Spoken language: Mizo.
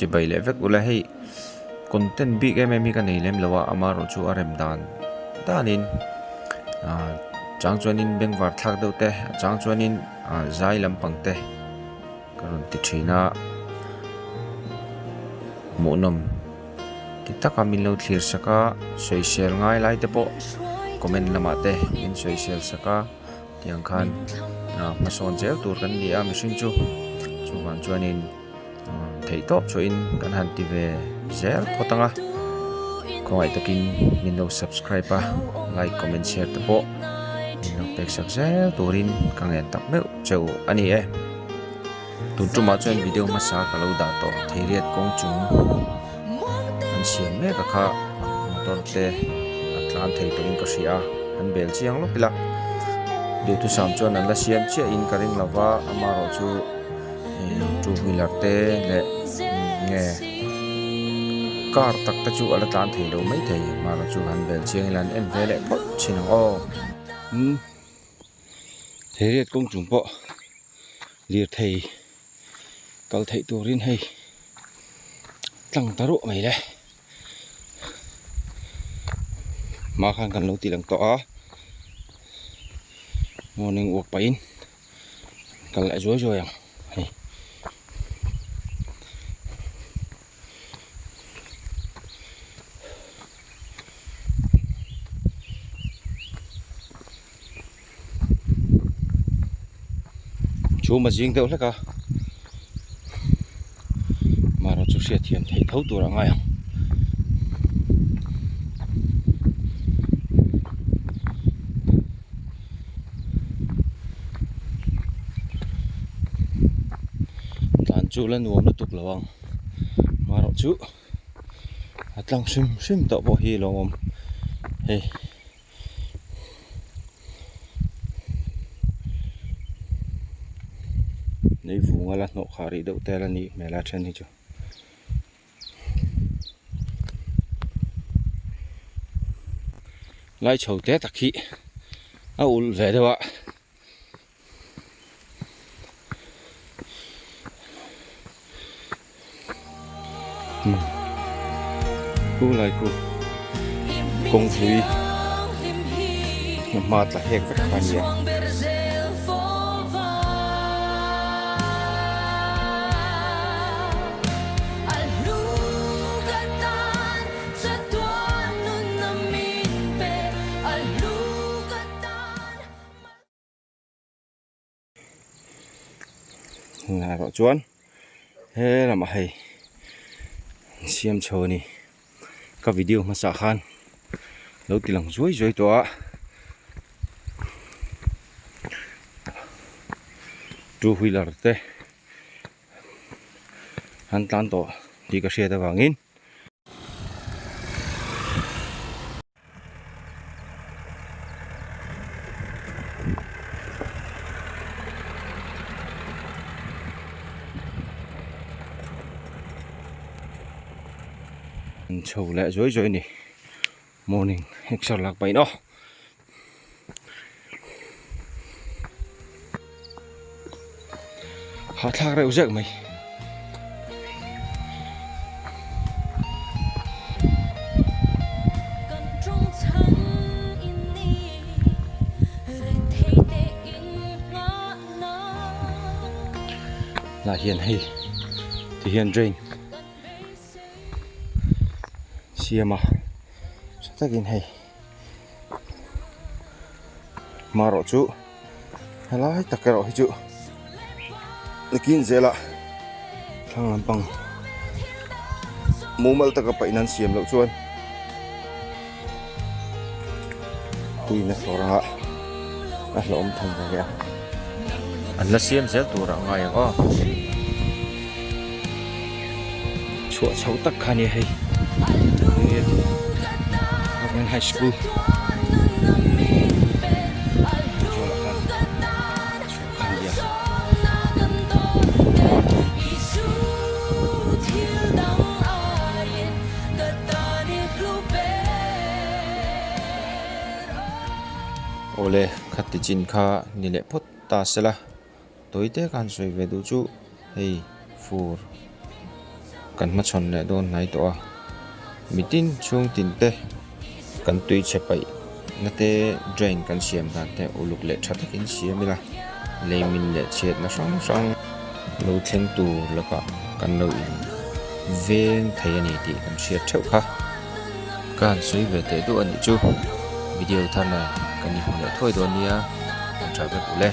Chibai leh vek ula hei content bik em em hi ka nei lem lo a amaherawh chu a rem dan danin ah chang chuanin bengvar thlak deuh te a chang chuanin ah zai lampang te ka rawn ti thin a hmuhnawm ti taka min lo thlir sak a sawisel ngai lai te pawh comment lamah te min sawisel sak a. Tiang khan ah hmasawn zel tur kan ni a mihring chu chuvang chuanin theih tawp chhuahin kan han ti ve zel phawt ang a khawngaih takin min lo subscribe a like comment share te pawh min lo pek sak zel turin ka ngen tak meuh cheu a ni e tun tumah chuan video hmasa ka lo dah tawh theiriat kawng chung an siam mek a kha motor te a tlan thei tawhin ka hria a an bel chiang lawk ila duhthusam chuan an la siam chiah in ka ring lova amaherawh chu ih two wheeler te leh nge car tak te chu a la tlan thei lo maithei amaherawh chu an bel chiang ila an en ve leh phawt thin ang aw. Theiriat kawng chung pawh lirthei kal theih turin hei tlang ta ruah mai le hma khan kan lo ti lang tawh a morning walk pahin kal leh zuai zuai ang hei. Chhum a zing deuh hlek a marawh chu hriatthiam theih tho tur a ngai ang. Tlan chu la nuam lutuk lo ang marawh chu a tlang hrim hrim tawh pawh hi a lawmawm hei. Nei vung a la hnawh khah rih deuh tel a nih hmel a then hi chu. Lai chho te tak hi a ulh ve deuh a. Khu lai khu kawng hlui hma tla hek vek kha a ni a. Erawh chuan he lamah hei an siam chho a ni ka video hmasa khan lo ti lang zuai zuai tawh a two wheeler te an tlan tawh tih ka hriat avangin. Chho leh zuai zuai a ni morning exer lak pahin aw. Hahthlak reuh zek mai. Lah hian hei ti hian drain siam a tha takin hei marawh chu helai tak erawh hi chu nakin zelah thlang lampang mumal taka paih nan siam loh chuan tuiin a thlawr anga a hlauhawm tham ve leh a. An la siam zel tur a ngai ang aw. Chhuah chho tak kha nia hei Government High School Aizawl ah khan chhuah kha nia. Awle khati chin kha ni leh phawt ta sela. Tawi te khan sawi ve duh chu hei fur Kan hmachhawn leh dawn hnai tawh a, mitin chhung tin te kan tui chhe paih na te drain kan siam dan te uluk leh tha takin siam ila, lei min leh chhiatna hrang hrang lo thleng tur lakah kan lo in veng thei a ni tih kan hriat theuh kha. Ka han sawi ve teh duh a nih chu, video thar nen kan inhmu leh thuai dawn nia, kan tha vek u le.